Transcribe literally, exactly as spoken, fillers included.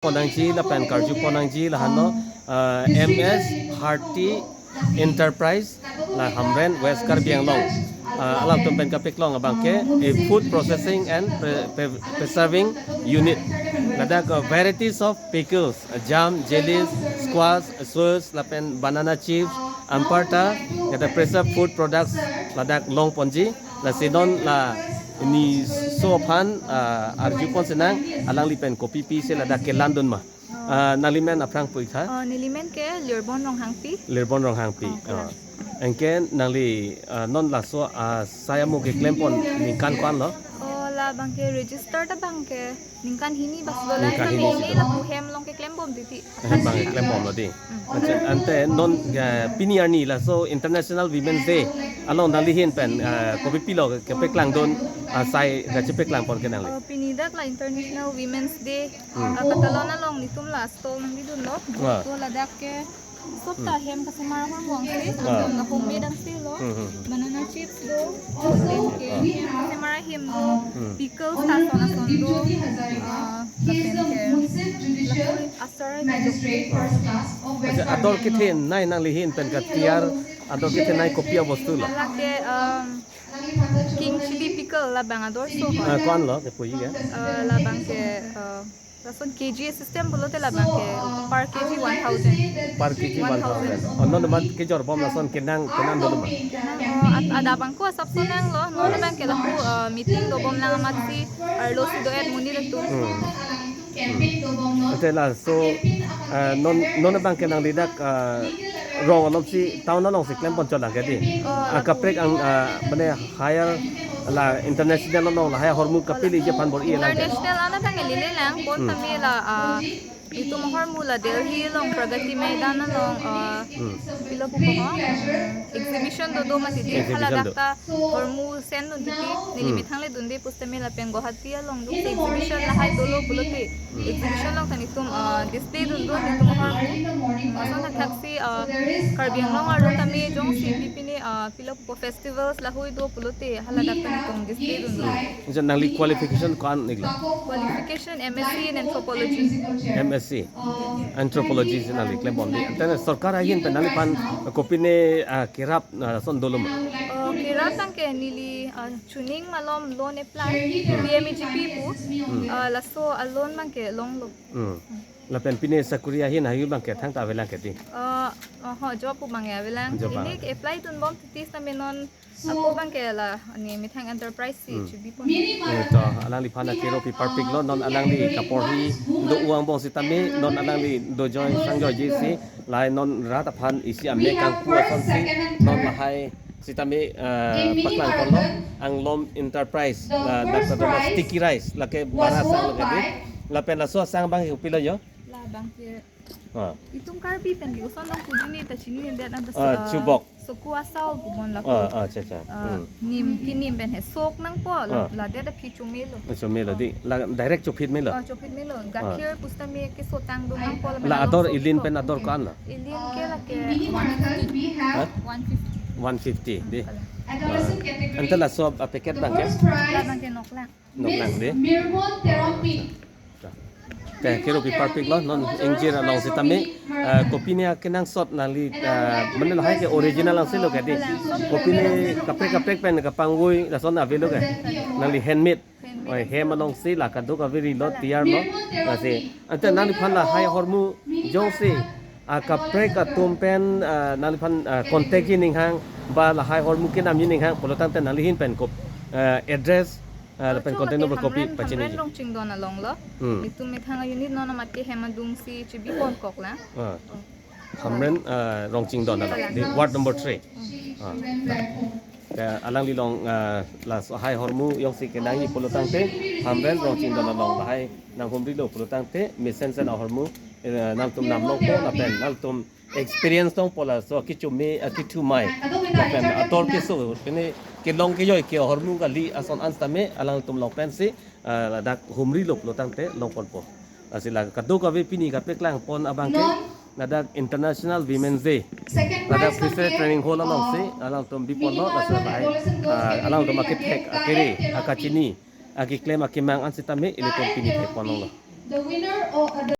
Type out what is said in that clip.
ponnangji lapen karju ponnangji lahenlo, uh, M S Hearty Enterprise, la Hamren, West Karbi Anglong. Uh, alangtum pen kapaklong abangke, a food processing and pre-, pre-, preserving unit. Ladak, uh, varieties of pickles, uh, jam, jellies, squash, sauce, lapen banana chips, anparta, ladak preserved food products ladak longponji. Lasi non la neliso aphan, ah, arjupon sinang, alangli pen kopi pisi ladak kelandun ma. Ah, nangli men aphrang pu-ik tha? Oh, neli men ke Lirbon Ronghangpi. Lirbon Ronghangpi. Oh, kalang. Ah. Anke nangli, ah, non laso, ah, sai amo keklempon ningkan ko-an lo? Oh, labangke register ta abangke ningkan hini bas lo. Ningkan hini si lo. Lapu hem along keklembom titi. Hem abang keklembomlo dei. Hmm. Accha, ante non, eh, pini arni laso International Women's Day along nangli ahin pen, eh, kopi pilo kepaklangdun, ah, sai kachepaklangpon ke nangli? Oh, pini dak la International Women's Day. Hmm. Ah, katalon along nelitum la stall nangkedunlo. Ah. To ladak ke sop ta hem kasemar ahormu angse, ah, lapen la homemade angse lo. Hmm, hmm, hmm. Banana chips do, lapen ke hem kasemar ahem do, hmm, pickles ta ason ason do, ah, lapen ke lapu achar do. Accha, ador kethenei nangli ahin pen katiar, ador kethenei kopi abostu lo? Lake, um, King chili pickle labang ador so. Ah, ko-an lo kepuji ke? Ah, labangke, ah, lason K G system pulote labangke per K G one thousand. Per K G one thousand. Oh, non abang kejorbom lason kenang, kenang dolo ma? Oh, ad-, adabang ko asap so nanglo, non abangke lapu, ah, meeting dobom lang amatsi, arlo si do-et monit atum. Hmm. Hmm. Ante laso, ah, non, non abangke nangli dak, ah, rong alongsi, town alongsi klempon chot lang ke dei? Oh, ah, lapu. Kaprek ang, ah, mane higher la international along lahai ahormu kapili je aphan bor-i lang ke? International an abangke lele lang, bon, hmm, tame la, ah, itum ahormu la Delhi along Pragati Maidan along, ah, hmm, pilo pu ko ho, exhibition do do mati dei. Exhibition do. Haladak ta ahormu sendun titi, neli, hmm, methang le dunde pusitame lapen Guwahati along do exhibition lahai dolo pulote. Hmm. Exhibition along ta nelitum, ah, display dundun nelitum ahormu. Lason thakthak si, ah, Karbi Anglong arlo tame jongsi pipine, ah, pilo pu festivals lahui do pulote haladak ta nelitum display dundun. Accha, nangli qualification ko-an iklo? Qualification M S C in Anthropology. M S C Anthropology si nangli klembom dei. Ante sorkar ahin pen nangliphan kopine, ah, kerap, ah, ason dolo ma? Oh, kerap tangke neli, ah, chuning malom loan apply, hmm, P M E G P pu, hmm, ah, laso a-loan abangke longlo. Hmm. Lapen pine sakuri ahin haihui abangke thangta avelang ke dei? Ah, oho, job pu abangke avelang. Job abang. Ili ke-apply dunbom titi sitame non ako abangke la, ani methang enterprise si, hmm, chebipon. Eh, to, alangliphan akero pi parpiklo, non alangli kaporhi do uang bong sitame, non alangli dojoi sangjoiji si, lahai non rat aphan isi amek kangpu asonsi, non lahai sitame, eh, paklangponlo, Anglom Enterprise, la, dak ta do sticky rice, lake bara asang lake dei. Lapen laso asang abang kopilo jo? Labangke. Ah. Itum Karbi pen ke ason along pujuni ta chininedet anta, ah, ah, chubok. Soku asal pubon lapu. Ah, ah, accha, accha. Ah, hmm, nim, kinim pen he sok nangpo, la, ah, ladet aphi chomelo. Chomelo, ah, dei. La direct chophit melo? Ah, chophit melo. Ah. Gakhir pusitame keso tang do nangpo la. La ador sok ilin pen ador ko-an lo? Ilin ke lake one fifty. Ha? One fifty. One fifty, dei. Kalang. Ah. Ante laso a-packet abangke? Labangke noklang. Noklang dei. Mirbon Terangpi. Te, kero pi parpiklo, non ingjir along sitame, eh, kopine akenangsot nangli, eh, mane lahai ke original angse lo ke dei. Kopine kaprek kaprek pen kapangvoi, lason avelo ke. Nangli handmade. Handmade. Oi, hem alongsi la kadokave rilo, tiyarlo. Lasi. Ante nangliphan lahai ahormu jongsi, ah, kaprek atum pen, ah, nangliphan, ah, contact ji ninghang, ba lahai ahormu kenamji ninghang, pulo tangte nangli ahin pen kop, eh, address, ah, lapen contact number kopi pachiniji? Hamren Rongchingdon along lo. Hmm. Itum methang a-unit non amat ke hem adungsi chebipon kok lang. Ah. Oh. Hamren, ah, Rongchingdon along, dei, ward number three. Hmm. Ah. Te alangli along, ah, laso hai ahormu jongsi kenangji pulo tangte, Hamren Rongchingdon along lahai nanghumrilo pulo tangte, mesensen ahormu, eh, nangtum nam longpo lapen nangtum experience longpo laso kechome, ah, kethumai. Lapen ador keso, pine kelong kejoi ke ahormu kali ason an sitame alangtum along pensi, ah, ladak humrilo pulo tangte longponpo. Lasi la kadokave pini kapaklangpon abangke, ladak International Women's Day, ladak Fishery Training Hall alongsi alangtum biponlo, lasi lahai, ah, alangtum akethek, akere, akachini, akeklem, akemang an sitame ilitum pini thekponlonglo.